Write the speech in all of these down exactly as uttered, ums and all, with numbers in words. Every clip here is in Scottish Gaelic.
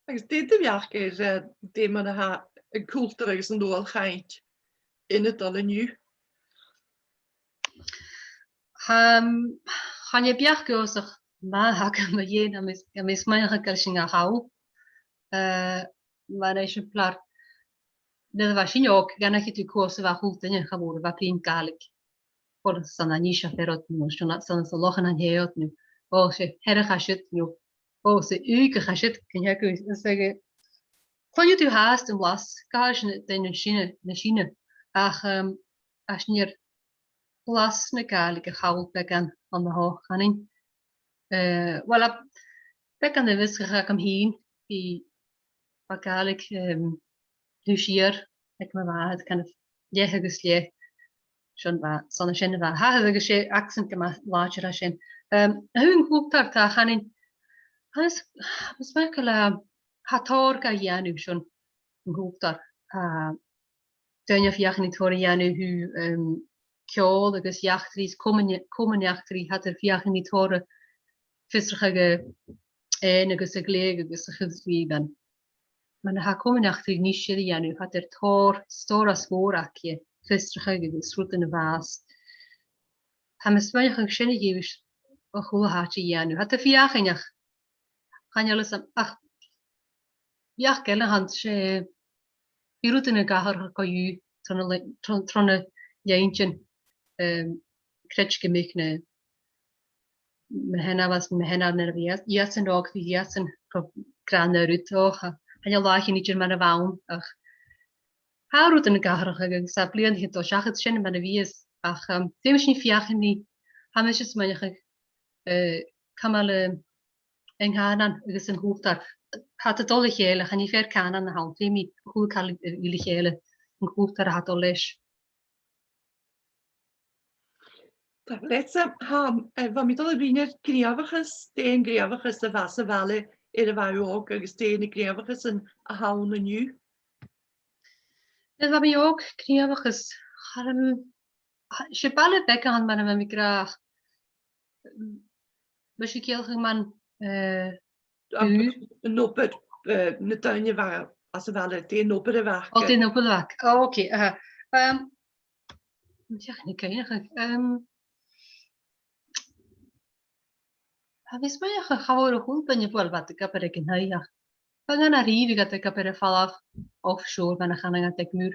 Agus dè do bheachd air, eh, dè mar a tha an cultar agus an dualchainnt ann an dòigh an-diugh? Tha, um, chan e beachd uabhasach math a th' agam mu dheidhinn, tha mi, tha mi a' smaoineachadh gu bheil sin ga chall. Eh, mar eisimpleir, nuair a bha sinn òg, dh'aithnicheadh tu cò às a bha a h-uile duine, cha mhòr a bha a' bruidhinn Gàidhlig. Bhon 's ann à Nis a bha iad, no 's ann, 's ann às na Lochan a bha iad, no, o, 's e Hearach a tha siud, no, o, 's e Ùige a tha siud, gun teagamh, is e, cluinnidh tu fhathast am blas, gu h-àraidh na daoine sine, na sine. Ach, um, às an fhear blas na Gàidhlig a chall beagan ann a sheo, chanainn. Eh, uill, a, beagan a bhios agam fhìn, bidh, bha Gàidhlig, em, thuirt iad, aig mo mhàthair, kind of, leth agus leth. Sin bha, 's ann a sin a bha. Tha, agus 's e accent gu math làidir a tha sin. Em, a thaobh an cultar, tha, chanainn, tha, is, is mar gu bheil, tha tòrr ga dhèanamh son an cultar. Tha daoine a' feuchainn ri tòrr a dhèanamh, um, ceòl agus eachdraidh, is comain, comain eachdraidh, tha iad a' feuchainn ri tòrr a' fiosrachadh a' Fhèinn agus a' Ghàidhlig agus a' chuid bhìdean. Mar a tha comain eachdraidh Nis a' dèanamh, tha iad air tòrr, stòras mòr aca a' fiosrachadh agus rudan a' fàs. Tha mi a' smaoineachadh sin a dh'fheumas a h-uile h-àite a dhèanamh. Tha iad a' feuchainn ach chan eil fhios agam, ach bidh iad gu leòr, 's e, bidh rudan ag atharrachadh co-dhiù tro na li-, tro, tro na linntean, em, creid gum biodh na, mo sheanair, bha mo sheanair nuair a bha iadsan òg, bha iadsan gu grànda rud, o, cha, chan eil làithean idir mar a bh' ann, ach tha rudan ag atharrachadh agus tha bliadhnaichean a' dol seachad, sin mar a bhios, ach, em, feumaidh sinn feuchainn ri, tha mise a' smaoineachadh, eh, cumail, eh, an cànan agus an cultar. Tha iad a' dol le chèile, chan e fear cànain a th' ann, feumaidh a h-uile càil a bhith le chèile, an cultar a tha a' dol leis. Tapadh leatsa, tha, eh, bha mi a' dol a bhruidhinn air gnìomhachas, dè an gnìomhachas a bh' anns a' bhaile nuair a bha thu òg agus dè na gnìomhachasan a th' ann an-diugh. Nuair a bha mi òg, gnìomhachas, cha robh, 's e baile beag a th' ann mar a bha mi ag ràdh. Bha sinn a' ciallachadh mun, eh, an obair, eh, na daoine a bha anns a' bhaile, dè an obair a bh' aca. O, dè an obair a bh' aca. O, ok, aha. Em, an deach na cuimhneachadh. Em, tha mi a' smaoineachadh cha mhòr a h-uile duine, uill, bha iad ag obair aig an taigh, ach bha iad a-rithist ag obair air falbh offshore, mar a chanadh iad aig muir.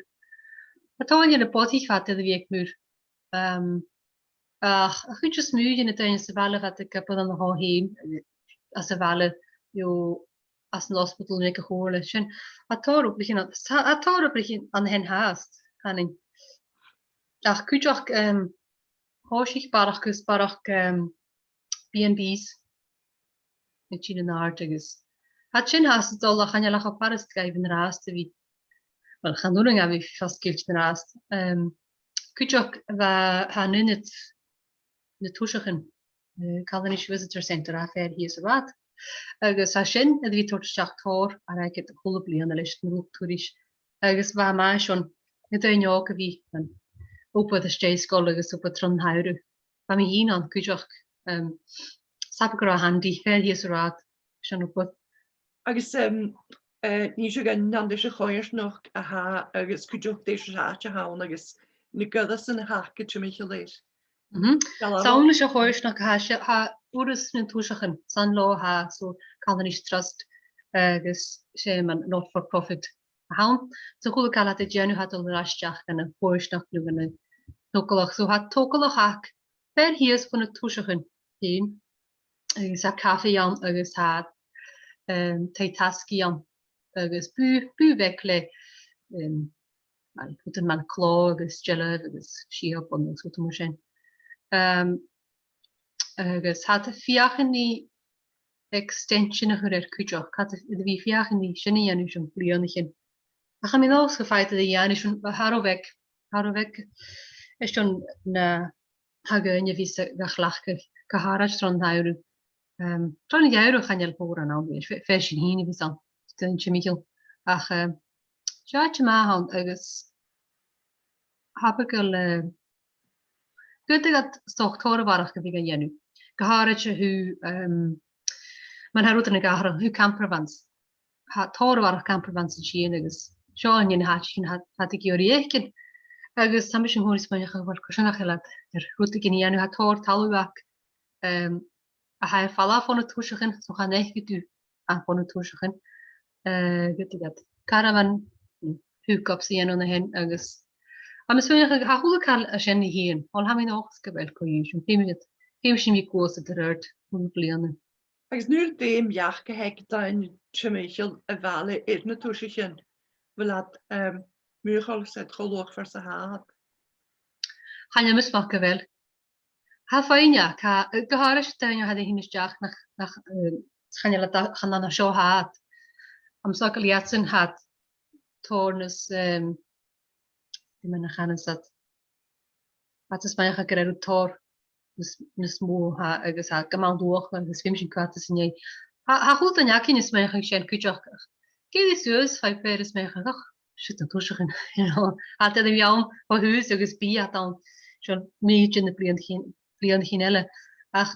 Tha tòrr dhe na bodaich fada a bha aig muir. Em, ach, a' chuid as motha de na daoine sa bhaile, bha iad ag obair an seo fhèin, anns a' bhaile, you know, anns an ospadal no aig a' chomhairle. Sin, tha tòrr obraichean, tha, tha tòrr obraichean ann a shin fhathast, chanainn. Ach cuideachd, em, thòisich barrachd, is barrachd, em, B and Bs a' tighinn an-àirde agus tha sin fhathast a' dol, ach chan eil e cho furasta dhaibh an-dràsta a bhith, uill, chan urrainn dhaibh a bhith fosgailte an-dràsta. Em, cuideachd bha, tha an ionad nan tursachan, eh, Calanais Visitor Centre, a tha fèir shìos an rathad. Agus tha sin air a bhith a' toirt a-steach tòrr airgid a h-uile bliadhna leis an luchd-turais. Agus bha e math son na daoine òga a bhith an obair às dèidh sgoil agus obair tron t-samhradh. Bha mi fhìn ann cuideachd, em, 's abair gun robh e handy, fèir shìos an rathad, sin obair. Agus, em, eh, nì seo gun an leis a' choimhearsnachd a tha, agus cuideachd dè seòrsa àite a th' ann agus na goireasan a th' aca timcheall air. Mhm. Seall, 's ann leis a' choimhearsnachd a tha seo, tha Urras nan Tursachan, 's ann leotha a tha, so Calanais Trust, agus 's e mar not for profit a th' ann. So a h-uile càil a tha iad a' dèanamh, tha e a' dol air ais a-steach dhan a' choimhearsnachd no dhan an togalach. So tha togalach aca fèir shìos bho na tursachan fhèin, agus tha cafaidh ann agus tha, em, taigh-tasgaidh ann agus bùth, bùth bheag le, em, rudan mar clò agus dealbh agus sioban agus rudan mar sin. Em, agus tha iad a' feuchainn ri extension a chur air cuideachd, tha iad a' bhith feuchainn ri sin a dhèanamh son bliadhnaichean. Ach tha mi an dòchas gum faigh iad a dhèanamh son, tha e ro bheag, tha e ro bheag, is son na tha daoine a bhios ga chleachdadh, gu h-àraid tron t-samhradh. Em, tron t-samhradh chan eil mòran ann, fè-, fèis an sin a bhios ann, 's daoine timcheall. Ach, em, 's e àite math a th' ann agus tha e gu bheil, eh, gu bheil iad 's dòcha tòrr a bharrachd a bhith ga dhèanamh. Gu h-àraid a thaobh, em, mar a tha rudan ag atharrachadh, a thaobh campervans. tha tòrr a bharrachd camper vans an sin agus seo an aon àite a tha, tha iad ag iarraidh fhaicinn. Agus tha mise an-còmhnaidh a' smaoineachadh, uill, carson nach eil iad air rudeigin a dhèanamh, tha tòrr talamh aca, em, a tha air falbh bho na tursachan, so chan fhaic thu e bho na tursachan. Eh, ged a tha iad caravan, hookups a dhèanamh an sin, agus tha mi a' smaoineachadh, tha a h-uile càil an sin a thighinn, uill, tha mi an dòchas gu bheil co-dhiù sin, feumaidh iad, feumaidh sinn a bhith a' gluasad air adhart, mo bhliadhna. Agus an urrainn dhut beachd a thoirt dhan timcheall a' bhaile air na tursachan, a bheil iad, em, mothachail 's iad cho luachmhor 's a tha iad? Chan eil fhios agam gu bheil. Tha faighinn, tha, gu h-àraidh daoine a tha a' tighinn a-steach nach, nach, eh, chan eil iad, chan ann an seo a tha iad. Tha mi a' smaoineachadh gu bheil iadsan, tha iad tòrr nas, em, dè mar a chanas iad. Tha iad a' smaoineachadh gur e rud tòrr nas, nas motha a th' ann agus tha e gu math luachmhor agus feumaidh sinn coimhead air sin. Tha, tha a h-uile duine againn a' smaoineachadh sin cuideachd. Ach ged a tha thu suas, tha feadhainn a' smaoineachadh, och, siud na tursachan, you know. Tha iad air a bhith ann bho thùs agus bidh iad ann son mìltean de bhliadhnaichean, bhliadhnaichean eile. Ach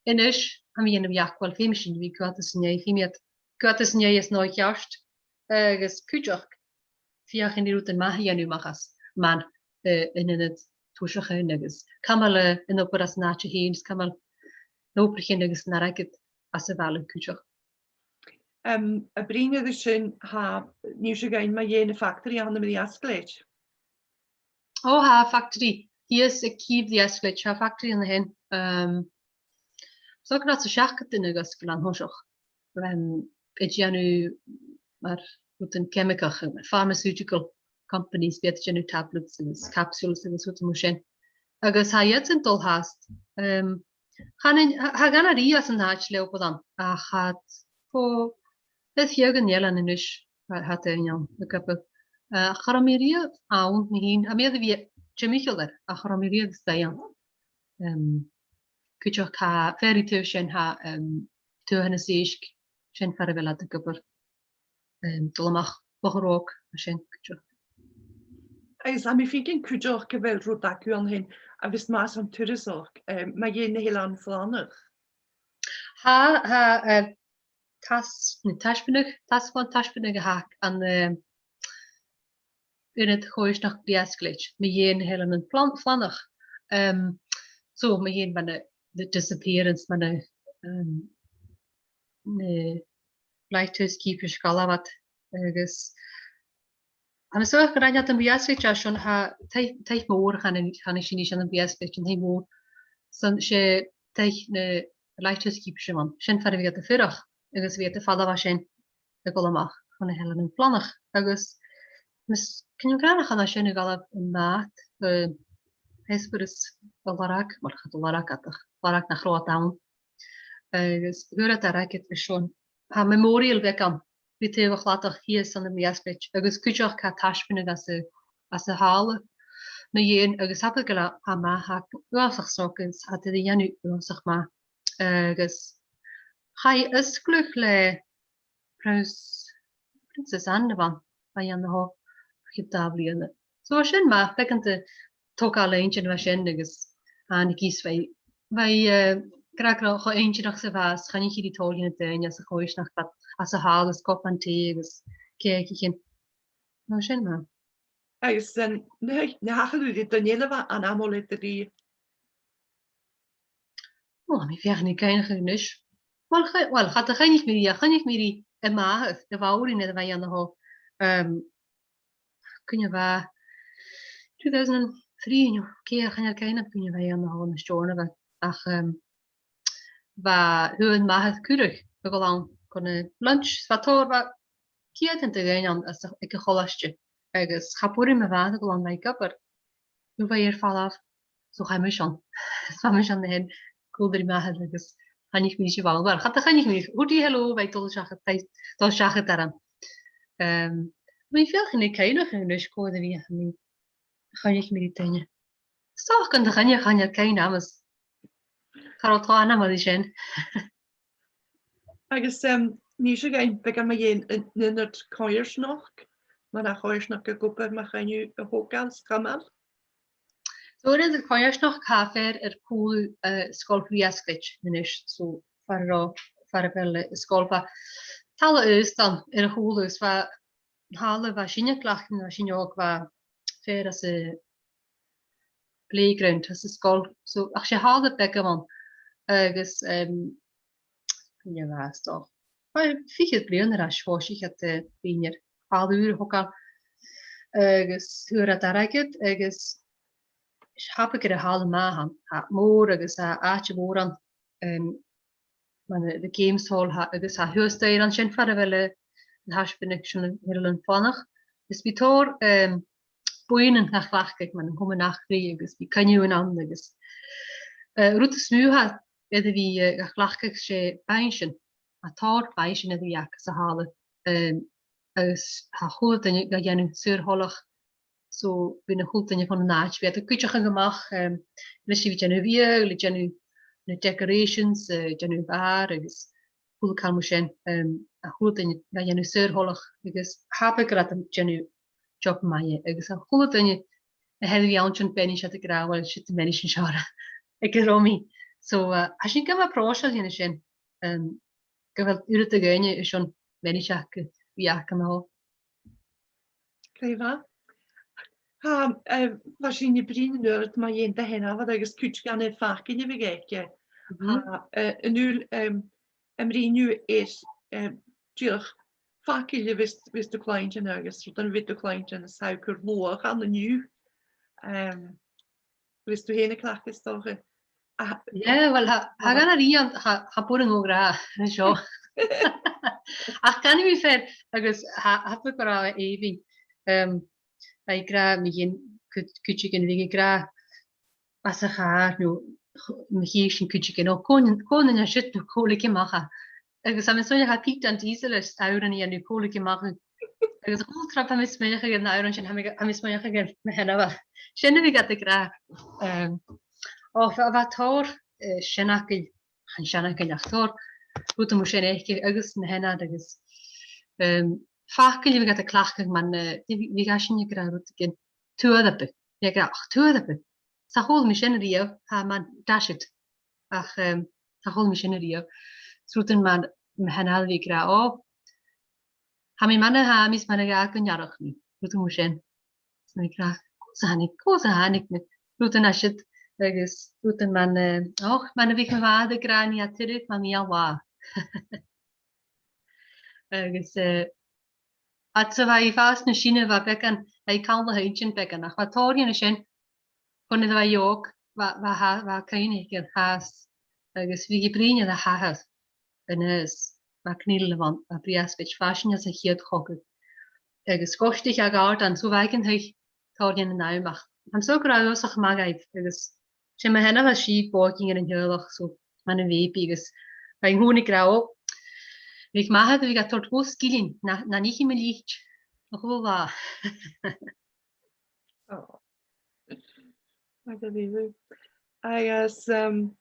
a-nis, tha mi a' dèanamh beachd, uill, feumaidh sinn a bhith coimhead air sin, feumaidh iad coimhead air sin is an dòigh cheart, agus cuideachd feuchainn ri rudan math a dhèanamh a-mach às meadhan, eh, an ionad tursachan agus cumail, eh, an obair anns an àite fhèin, is cumail na h-obraichean agus an airgead anns a' bhaile cuideachd. Em, a' bruidhinn air sin, tha, nì seo againn mu dheidhinn a' factory a th' ann am Beinn Easclaid. Ò, tha factory shìos aig cùl Bheinn Easclaid, tha factory ann an sin. Em, so gu bheil seachd duine aig an sgoil an toiseach. Em, a' dèanamh mar rudan ceimigeach, pharmaceutical companies, bidh iad a' dèanamh tablets agus capsules agus rudan mar sin. Agus tha iadsan a' dol fhathast. Em, chan eil, tha, tha gu leòr anns an àite le obair ann, ach tha iad fo, air feadh an eilein a-nis, tha, tha daoine ann ag obair. Eh, cha robh mi riamh ann mi fhìn, tha mi air a bhith timcheall air, ach cha robh mi riamh a-staigh ann. Em, cuideachd tha, fear ri taobh sin, tha, em, Tuathanaich Èisg, sin far a bheil iad ag obair, em, dol a-mach Loch Ròg, mar sin, cuideachd. Agus tha mi a' faicinn cuideachd gu bheil rud aca ann an sin, a bhios math airson turasachd, em, mu dheidhinn na h-Eileanan Flannach. Tha, tha, eh, tas-, na taisbeanadh, tasglann taisbeanadh a th' aca ann an, eh, Ionad Coimhearsnachd Bheinn Easclaid, mu dheidhinn na h-Eileanan Flan-, Flannach. Em, so, mu dheidhinn mar na, the disappearance, mar na, em, na lighthouse keepers, sgalamad, agus tha mi a' smaoineachadh gun rinn iad am Bheinn Easclaid an sin, tha taigh, taigh mòr, chan eil, chan eil sinn an sin am Beinn Easclaid, an taigh mòr. Sin, 's e taigh na lighthouse keepers a bh' ann. Sin far a bhiodh iad a' fuireach, agus bhiodh iad a' falbh à sin a' dol a-mach chun na h-Eileanan Flannach. Agus mas, chan eil cuimhne agam, chan eil sin a' dol a-mach, eh, hesperus a lorg, mar cha do lorg iad ach lorg nach robh iad ann. Agus fhuair iad airgead airson, tha memorial beag ann, ri taobh a' chladaich shìos ann am Beinn Easclaid, agus cuideachd tha taisbeanadh anns a', anns a' halla mu dheidhinn, agus tha e gu leòr, tha e math, tha e uabhasach snog agus tha iad air a dhèanamh uabhasach math. Agus chaidh fhosgladh le Prince-, Princess Anne a bh' ann, bha i ann o chionn dà bhliadhna. So bha sin math, beagan de thogail inntinn a bha sin agus thàinig i 's bha i, bha i, eh, ag ràdh cho inntinneach 's a bha, is choinnich i ri tòrr dhe na daoine anns a' choimhearsnachd, bha, anns a' halla is cupan tì agus cèicichean. Bha sin math. Agus an, na, na thachair thu ri duine eile a bha ainmeil eadar ri? Ò, tha mi a' feuchainn ri cuimhneachadh a-nis. Uill, cha-, uill, cha do choinnich mi ri, choinnich mi ri a mhàthair, a mhàthair nuair a bha i ann o, em, cuin a bha, two thousand and three, no, cò, chan eil cuimhne agam cuin a bha i ann o na Steòrnabhagh, ach, em, bha, fhuair m' athair cuireadh a dhol ann gu na lunch, 's bha tòrr, bha ceud de dhaoine ann às a, aig a' cholaiste, agus cha b' urrainn mo mhàthair a dhol ann, bha i ag obair, no bha i air falbh, so chaidh mise ann. Is bha mise ann an sin, còmhla ri m' athair agus choinnich mi ris a' bhalla. Uill, cha do choinnich mi, thuirt i hello, bha i a' dol seachad, dol seachad orm. Em, tha mi a' feuchainn ri cuimhneachadh a-nis cò air a bhiodh mi, choinnich mi ri duine. 'S dòcha gun do choinnich, chan eil cuimhne agam is cha robh tòrr ainmeil ri sin. Agus, em, nì seo againn beagan mu dheidhinn an, an ionad coimhearsnachd, mar a tha coimhearsnachd ag obair, ma choimhearsnachd a thogail 's a chumail. So, an ionad coimhearsnachd, tha e fhathast air cùl, eh, Sgoil Bheinn Easclaid a-nis, so far an robh, far a bheil, eh, an sgoil, bha, talla aosta ann air a chùlaibh, 's bha an talla a bha sinne a' cleachdadh nuair a bha sinne òg, bha fear às a' phlayground, às an sgoil. So, ach 's e talla beag a bh' ann. Agus, em, cuin a bha e, 's dòcha, bha e fichead bliadhna air ais, thòisich iad, eh, bhith air talla ùr a thogail. Agus fhuair iad airgead, agus 's e, tha e beag air a tha e math an-diugh, tha e mòr agus tha àite mhòr ann, em, mar the, the games hall, tha, agus tha thuas-staidhre an sin far a bheil, eh, an taisbeanadh sin air a lon fànach. Is bidh tòrr, em, buidhnean ga chleachdadh mar an Comann Eachdraidh agus bidh coinneamhan ann agus, eh, rud as motha a tha air a bhith, eh, ga chleachdadh, 's e bainnsean. Tha tòrr bainnsean air a bhith aca sa talla, em, agus tha a h-uile duine ga dhèanamh saor-thoileach. So bidh a h-uile duine fon an àite, bidh iad a' cuideachadh a-mach, em, leis a bhith a' dèanamh biadh, le dèanamh na decorations, eh, dèanamh bàrr agus a h-uile càil mar sin, em, a h-uile duine ga dhèanamh saor-thoileach agus tha e beag air a tha iad a' dèanamh job math, agus a h-uile duine a tha air a bhith ann an sin, bidh iad ag ràdh, uill, siud am bainnsean seo aig an robh mi. So, eh, tha sinn gu math pròiseil a dhèanamh sin, em, gu bheil uiread de dhaoine airson bainnsean a bhith aca an-diugh. Glè mhath. Tha, eh, bha sinn a' bruidhinn an uair ud mu dheidhinn do sheanmhair agus cuid dha na faclan a bh' aice. Mhm. Tha, eh, an uair, em, am bruidhinn thu air, em, dìreach faclan a bhios, bhios tu a' cluinntinn agus rudan a bhios tu a' cluinntinn is tha thu a' cur luach ann an-diugh. Em, bhios tu fhèin a' cleachdadh, 's dòcha. Ach yeah, well, tha, tha, tha, gan a rìon, tha, tha boring a ràdh an seo. Ach chan eil mi fhèin, agus tha, tha mi gu robh èibhinn. Em, bha i ag ràdh mu dheidhinn cuid, cuideigin, bhiodh i ag ràdh às a' chàr, no ch-, mu dheidhinn cuideigin, o, cò an, cò an duine siud, no cò leig e a-mach e. Agus tha mi a' smaoineachadh, tha pìos den dìosal air, òrain a dhèanamh, cò leig e a-mach. Agus a h-uile trip tha mi a' smaoineachadh air na h-òrain sin, tha mi, tha mi a' smaoineachadh air mo sheanmhair. Sin a bhiodh iad ag ràdh. Em, o, bha, bha tòrr, eh, seanfhacail, chan seanfhacail ach tòrr rudan mar sin aice agus mo sheanair agus, em, faclan a bhiodh iad a' cleachdadh mar, eh, bhiodh, bhiodh esan ag ràdh rudeigin, tuathail. Bhiodh e ag ràdh, ach tuathail. Cha chuala mi sin a-riamh, tha, mar dash it. Ach, em, cha chuala mi sin a-riamh. Is rudan mar, mo sheanair a bhiodh ag ràdh, o, tha mi mar a tha mi 's mar a ghabh gun dearrach mi. Rudan mar sin. Is bhiodh e ag ràdh, cò às a thàinig, cò às a thàinig na rudan a tha siud, agus rudan mar, eh, och, mar a bhiodh mo mhàthair ag ràdh, nì e tuilleadh, mar nì e là. Agus, eh, fhad 's a bha i a' fàs nas sine, bha beagan, bha i còmhla ri inntinn beagan, ach bha tòrr dhen sin, bhon a bha i òg, bha, bha, bha, bha cuimhne aice air a h-athair, agus bhiodh i a' bruidhinn air a h-athair, Aonghas MacNeill a bh' ann à Briosbaid, bha esan às a' chiad chogadh. Agus dh'fhoillsich e a dh'àirde ann, so bha e aig an taigh tòrr dhen àm, ach tha mi an dòchas gun robh e uabhasach math dhaibh, agus 's e mo sheanmhair a bha a' bhòidhinn air an teaghlach, so mar a bha i, agus bha i an-còmhnaidh ag ràdh, o, bhiodh m' athair, bhiodh e a' toirt dhomh sgillinn, na, na nì mi leat a h-uile latha. O. Math dha-rìribh. Agus, um,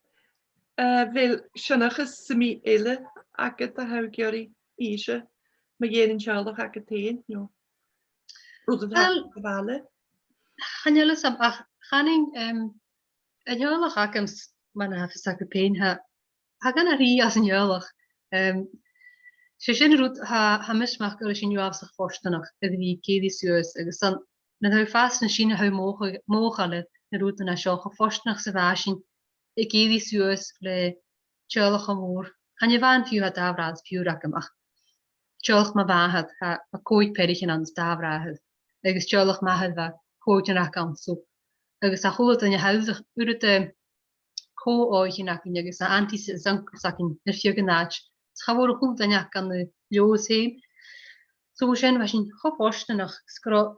a bheil seanchas sam bith eile agad a tha thu ag iarraidh innse mu dheidhinn an teaghlach agad fhèin, no rud a tha, well, a' bhaile? Chan eil fhios agam, ach chanainn, um, an teaghlach agam, mar a tha fios agad fhèin, tha, tha gun a' ruith às an teaghlach. Em, 's e sin an rud, tha, tha mise a' smaoineachadh gu bheil sinn uabhasach fortanach air a bhith ag èirigh suas, agus 's ann nuair a tha thu a' fàs nas sine a tha thu a' mothachadh, mothachadh na rudan a tha seo, cho fortanach 's a bha sinn ag èirigh suas le teaghlach cho mòr. Chan e a-mhàin fiù 's dà bhràthair is piuthar agam, ach teaghlach mo mhàthar, tha, bha còig peathraichean ann is dà bhràthair, agus teaghlach m' athar, bha còignear aca ann, so, agus a h-uile duine, tha uiread, uiread, em, co-oghaichean againn agus aunties is uncles againn air feadh an àite. Is cha mhòr a h-uile duine aca ann an Leòdhas fhèin. So mar sin, bha sinn cho fortanach, 's gun robh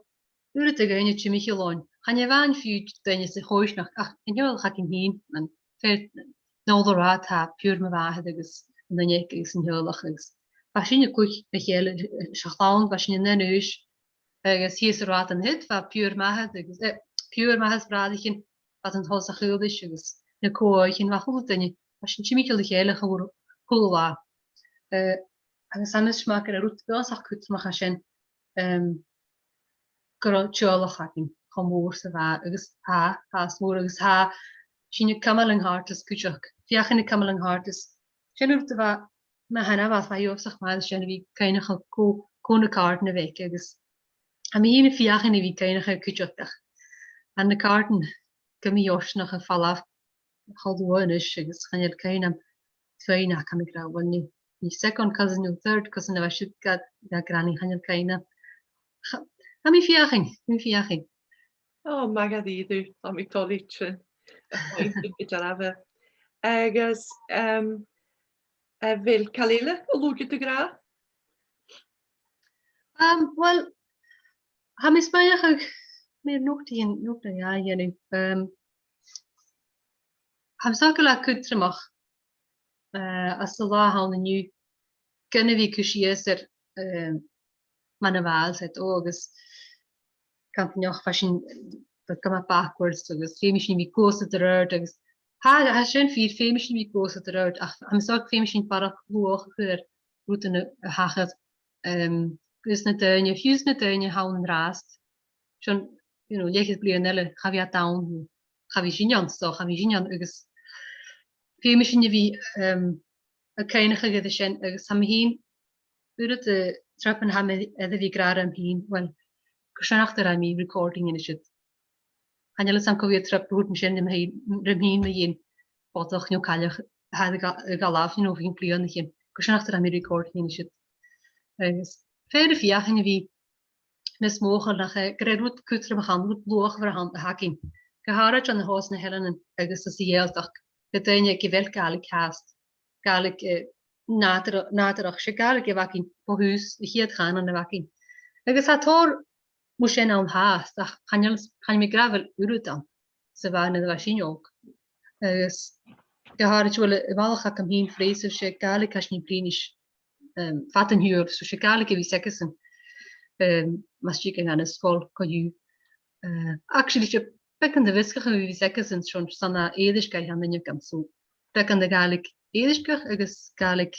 uiread de dhaoine timcheall oirnn. Chan e a-mhàin fiù 's daoine sa choimhearsnachd, ach an teaghlach againn fhèin, an fhear, Noel O'Rourke, tha piuthar mo mhàthar agus an duine aige agus an teaghlach, agus bha sinn a' cluich ri chèile, eh, sa chlann, bha sinn an aon aois, agus shìos an rathad an siud, bha piuthar m' athar agus, eh, piuthar m' athar is bràithrean, bha iad an toiseach a' cluich agus na co-oghaichean, bha a h-uile duine, bha sinn timcheall ri chèile a h-uile, a h-uile latha. Eh, agus tha mise a' smaoineachadh gur e rud uabhasach cudromach a tha sin, em, gun robh teaghlach againn cho mòr 's a bha, agus tha, tha, 's mòr, agus tha sinn a' cumail an càirdeas cuideachd. Feuchainn a' cumail an càirdeas. Sin rud a bha mar a tha e, bha e uabhasach math sin a bhith a' cuimhneachadh cò, cò na càirdean a bh' aige, agus tha mi fhìn a' feuchainn a bhith a' cuimhneachadh cuideachd, ach tha na càirdean gu mì-fhortanach a' falbh cho luath a-nis, agus chan eil cuimhne agam fhèin, ach tha mi ag ràdh, uill, nì, nì second cousin no third cousin a bha siud dha, dha Granny, chan eil cuimhne agam. Cha, tha mi a' feuchainn, tha mi a' feuchainn. Ò, math dha-rìribh, tha mi toilichte sin. Gu dearbh. Agus, em, a bheil càil eile a luaidh thu ag ràdh? Um, well, tha mi a' smaoineachadh, mi nochd a dhèan-, nochd a dhèanamh. Um, tha mi a' smaoineachadh gu bheil e cudromach, eh, anns an latha a th' ann an-diugh, gun a bhith a' cur sìos air, eh, mar a bha e, said, ò, agus gam faighneachd, bha sinn, eh, gu math backwards, agus feumaidh sinn a bhith a' gluasad air adhart, agus tha, tha sin fìor, feumaidh sinn a bhith a' gluasad air adhart, ach tha mi a' smaoineachadh feumaidh sinn barrachd luach a chur air rudan a, a thachair, em, gus na daoine, fiù 's na daoine a th' ann an-dràsta. Sin, you know, leth-cheud bliadhna eile, cha bhi iad ann, cha bhi sinn ann, so cha bhi sinn ann, agus feumaidh sinn a bhith, em, a' cuimhneachadh air sin, agus tha mi fhìn, uiread de thrupaidhean a tha mi air a bhith ag ràdh rium fhìn, uill, carson nach do rinn mi recording an siud? Chan eil fhios agam cò mheud trup a thuirt mi sin rium fhìn, rium fhìn mu dheidhinn bodach no cailleach a tha air a dh-, air a dhol, you know, bho chionn bliadhna no dhà. Carson nach do rinn mi recording an siud? Agus feum a' feuchainn a bhith nas mothachail nach e, gur e rud cudromach a th' ann, rud luachmhor a th' ann a th' againn. Gu h-àraid ann an toiseach na h-eileanan agus anns a' Ghàidhealtachd, le daoine aig a bheil Gàidhlig fhathast. Gàidhlig, eh, nàdar-, nàdarrach, 's e Gàidhlig a bh' againn bho thùs, a' chiad chànan a bh' againn. Agus tha tòrr mar sin ann fhathast, ach chan eil, chan eil mi ag ràdh gu bheil uiread ann 's a bha nuair a bha sinn òg. Agus gu h-àraid, uill, a' bhalach agam fhìn, Fraser, 's e Gàidhlig a tha sinn a' bruidhinn ris, em, fad an t-siubhail, so 's e Gàidhlig a bhios aigesan, em, mus tig iad dhan an sgoil co-dhiù. Eh, actually, 's e beagan de mheasgachadh a bhios aigesan, son, son a' Èirisgeigh a th' ann an-diugh, so beagan de Ghàidhlig Èirisgeach agus Gàidhlig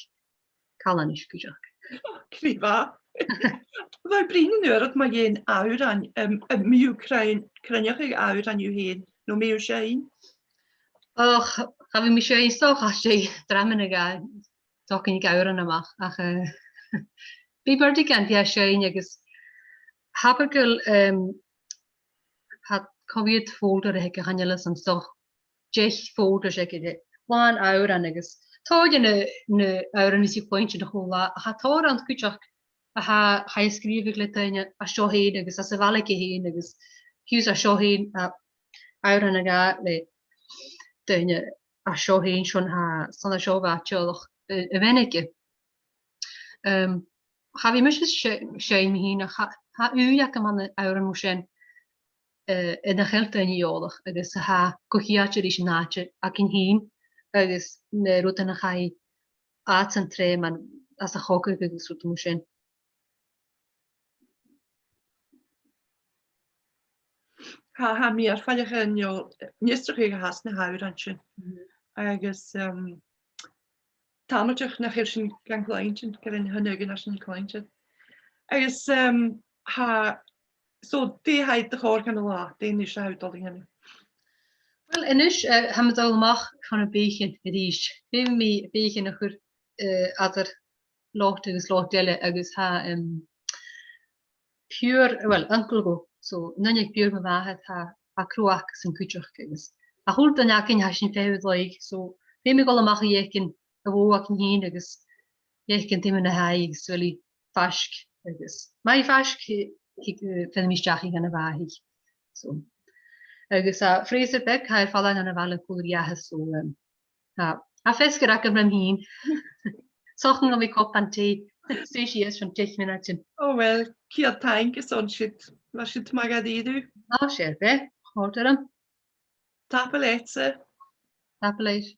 Calanais cuideachd. Ò, glè mhath. Bha mi a' bruidhinn an-uiridh mu dheidhinn òrain, em, am bi thu a' cruinn-, cruinneachadh òrain thu fhèin, no am bi thu a' seinn? Och, cha bhi mi a' seinn, so cha seinn, drama no dhà, socainn aig òran a-mach, ach, eh, bidh mi air tighinn gu seinn agus tha e coltach, em, tha, cò mheud folder aige, chan eil fhios agam, so deich folders aige, làn òran agus tòrr de na, na h-òrain a bhios e a' cluinntinn a h-uile latha, ach tha tòrr ann cuideachd a tha, chaidh a sgrìobhadh le daoine an seo fhèin agus anns a' bhaile aige fhèin agus fiù 's an seo fhèin, a, òran a dhà le daoine an seo fhèin, son a, son an seo a bha e teaghlach, eh, a' bhean aige. Em, cha bhi mise a' se-, seinn mi fhìn, ach tha, tha ùidh agam ann an òran mar sin, eh, air nach eil daoine eòlach, agus a tha gu h-àraidh ris an àite againn fhìn, agus na rudan a chaidh iadsan treun anns a' chogadh agus rudan mar sin. Tha, tha mi air faireachdainn, you know, a-nis a' cluinntinn na h-òrain sin. Mhm. Agus, um, tha mi a' tuigsinn nach eil sinn gan cluinntinn, gur e na h-aon òrain a tha sinn a' cluinntinn. Agus, um, tha, so, dè tha do chòir dhan latha, dè a-nis a tha thu a' dol a dhèanamh? Well, a-nis, eh, tha mi a' dol a-mach chun nam beathaichean a-rithist. Feumaidh mi beathaichean a chur, eh, eadar lot agus lot eile agus tha, em, piuthar, well, uncle aige, so, an duine aig piuthar mo mhàthar, tha, tha crodh acasan cuideachd agus a h-uile duine againn tha sinn fada air làimh, so, feumaidh mi dhol a-mach a dh'fhaicinn a' bhò againn fhìn agus a dh'fhaicinn dè mar a tha e agus a bheil e faisg agus ma tha e faisg, thig, thig, eh, feumaidh mi a-steach dhan a' bhàthaich. So, agus, eh, Fraser beag, tha e air falbh dhan a' bhaile còmhla ri athair, so, em, tha, tha feasgar agam rium fhìn. 'S dòcha gum bi cupan tì, suidh sìos son deich mionaidean. Ò, uill, ceud taing airson siud, bha siud math dha-rìribh. Ò, 's e, bha, chòrd e rium. Tapadh leatsa. Tapadh leibh.